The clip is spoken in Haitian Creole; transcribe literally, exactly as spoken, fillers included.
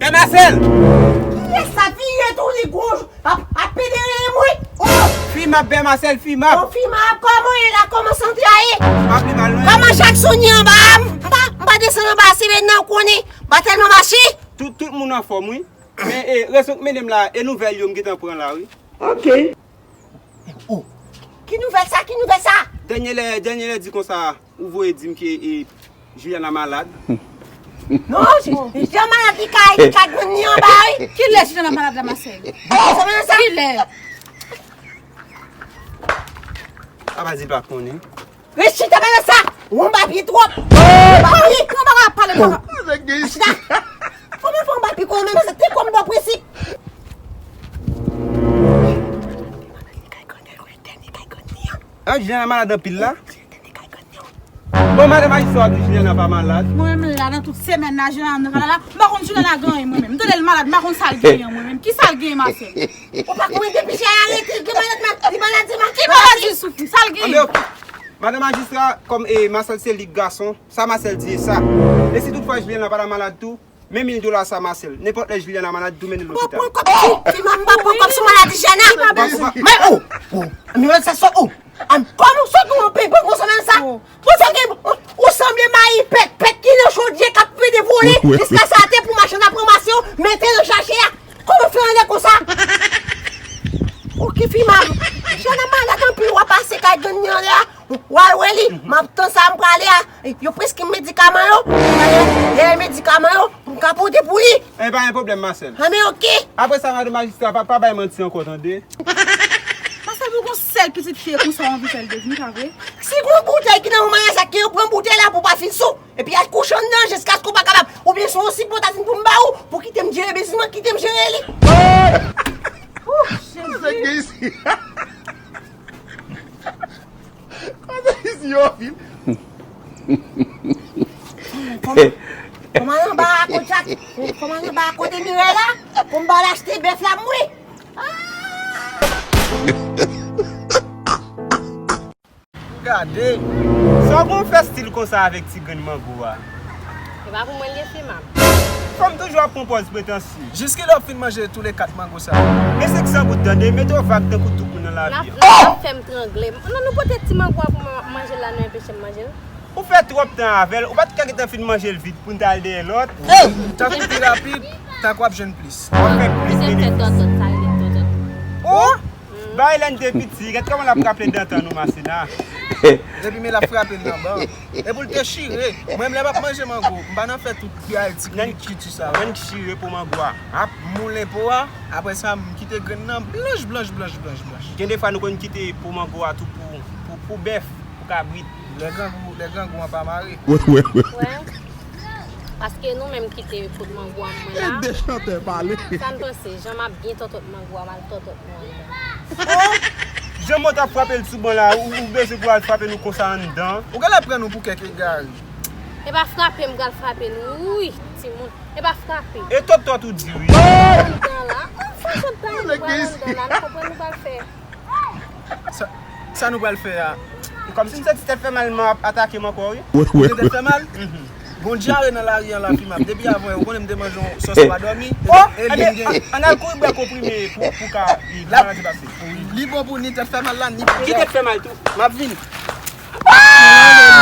Bè Masèl! Kiyès sa vire tou li gwo ap ap pede rele mwen? Oh! Fimap, Bè Masèl, Fimap! Oh, Fimap, kòman w ye la? Kòman sante a ye? M pa pi mal non. Kòman Jackson ye anba a? M pa, m pa desann anba a, se menm nan w konnen. M pa tèlman mache. Tout, tout moun anfòm wi. Men e, rezon k mennen m la, e nouvèl yo m gentan pran la wi. Ok. Oh, ki nouvèl sa? Ki nouvèl sa? Dènye lè, dènye lè di konsa, ou voye di m ke e, Juliana malad. Non, Ju- Juliana malad, li ka, li ka grann li anba wi. Kilè Juliana malad la, Masèl? Sa vle sa? Kilè? A pa di l pa konnen. Ret chita, malad sa. Ou anba pye twòp. Ou anba pye. Kòman w ap pale konsa? Chita. Kòman fè w anba pye konsa menm sa? Te kòm bon prensip. Ah, Juliana malad anpil la. Bon, madan majistra di Juliana pa malad. Mwen menm la, nan tout semèn la, Juliana nan kay la, m pa konn Juliana genyen mwen menm. M tande l malad, m pa konn sa l genyen mwen menm. Ki sa l genyen, Masèl? Ou pa konnen depi jè a rete, li malad, ma- li malad, li malad. Ki maladi soufri? Sa l genyen? Anben, ok. Madan majistra, kòm e, Masèl se li k gason, sa Masèl di e sa. E si toutfwa Juliana pa ta malad tou, men mil dola sa Masèl. Nenpòt lè Juliana malad tou, mennen l lopital. Mwen pran kòb ti, ti mwen, mwen pran kòb sou maladi Jana. Men oh, oh, men sa sòt oh. Kòman w sòt ou anpe pran konsa menm sa? Ou sòt gen, ou, ou sanble mayi pèt, pèt ki nan chodyè k ap pede vole jiska sa te pou machann ap ranmase w, mete nan chache a. Kòman w fè anlè konsa? Ok, Fimap. Jana malad anpil, w ap pase kay grann li anlè a. W al wè li, m ap tan sa m prale a. Yo prèske medikaman yo. Dayè, dayè medikaman yo, m ka pote pou li. E pa gen pwoblèm, Masèl. Anben, ok. Apre sa, madan majistra, pa, pa bay manti ankò, tande. Masèl, pou gon sèl pitit fi e konsa w anvi fè l devni, pa vre? Si gon boutèy ki nan men w, sa ke yo pran boutèy la pou w pa fin sou. Epi al kouche anndan jiskaske w pa kapab. Oubyen se yon sipotazin pou m ba ou, pou kite m jere biznis mwen, kite m jere li. Ooh, Jezi. Kote isi yo vin? Kòman, kòman anba a kote, kòman anba a kote Mirèla? Pou m ba l achte bèf la mouri. Gade. Sa w konn fè stil konsa avèk ti grenn mango a? E pa pou mwen l ye, Fimap. Fanm toujou ap pran pòz pretansye. Jiskilè w ap fin manje toule kat mango sa yo? Gen senk san goud tande, mete w vag tankou tout moun nan lavi an. N ap, n ap fè m trangle. Non, nou pote ti mango a pou mwen manje l la, nou enpeche m manje l. Ou fè twòp tan avè l, ou pa t ka gentan fin manje l vit pou n t al dèyè lòt. Tankou pi rapid, tankou w ap jwenn plis. W ap fè plis benefis. Kite m fè tòtòt, sa rele tòtòt. Oh! Bay lè n te piti, gad kòman l ap raple dan tan nou, Masena. Epi men l ap frape l nan ban. Epi l te chire. Mwen menm lè m ap manje mango, m pa nan fè tout gade ti kikiti sa. Nèg chire po mango a. Ap moulen po a, apre sa m kite grenn nan blanch, blanch, blanch, blanch, blanch. Gen defwa nou konn kite po mango a tou pou, pou, pou bèf, pou kabrit. Lè grangou, lè grangou an pa mare. Wè, wè, wè. Wè. Paske nou menm kite pot mango a mwen la. Ede chantè pale. Sa n panse, jan m ap byen tòtòt mango a, m al tòtòt nou anndan. Oh! Jan mò t ap frape l sou ban la, ou, ou bezwen pou al frape nou konsa anndan? Ou genlè pran nou pou kèk egare. E pa frape m pral frape nou, wi, timoun. E pa frape. E tòtòt ou di wi. Anndan la. Anfen, chòt pa nou pral anndan la, nou konprann nou pral fè. Sa, sa nou pral fè a? E kòmsi m santi tèt fè mal, m ap atake m ankò, wi. Ou te tèt fè mal? Mhm. Gon dyare nan lari an la, Fimap. Depi avan, ou konnen m te manje yon sòs pa dòmi. Oh! E li gen. Ann al kouri bwè konprime pou, pou ka, e, maladi pase. Li bon pou ni tèt fè mal la, ni pou. Ki tèt fè mal tou? M ap vini. Ah!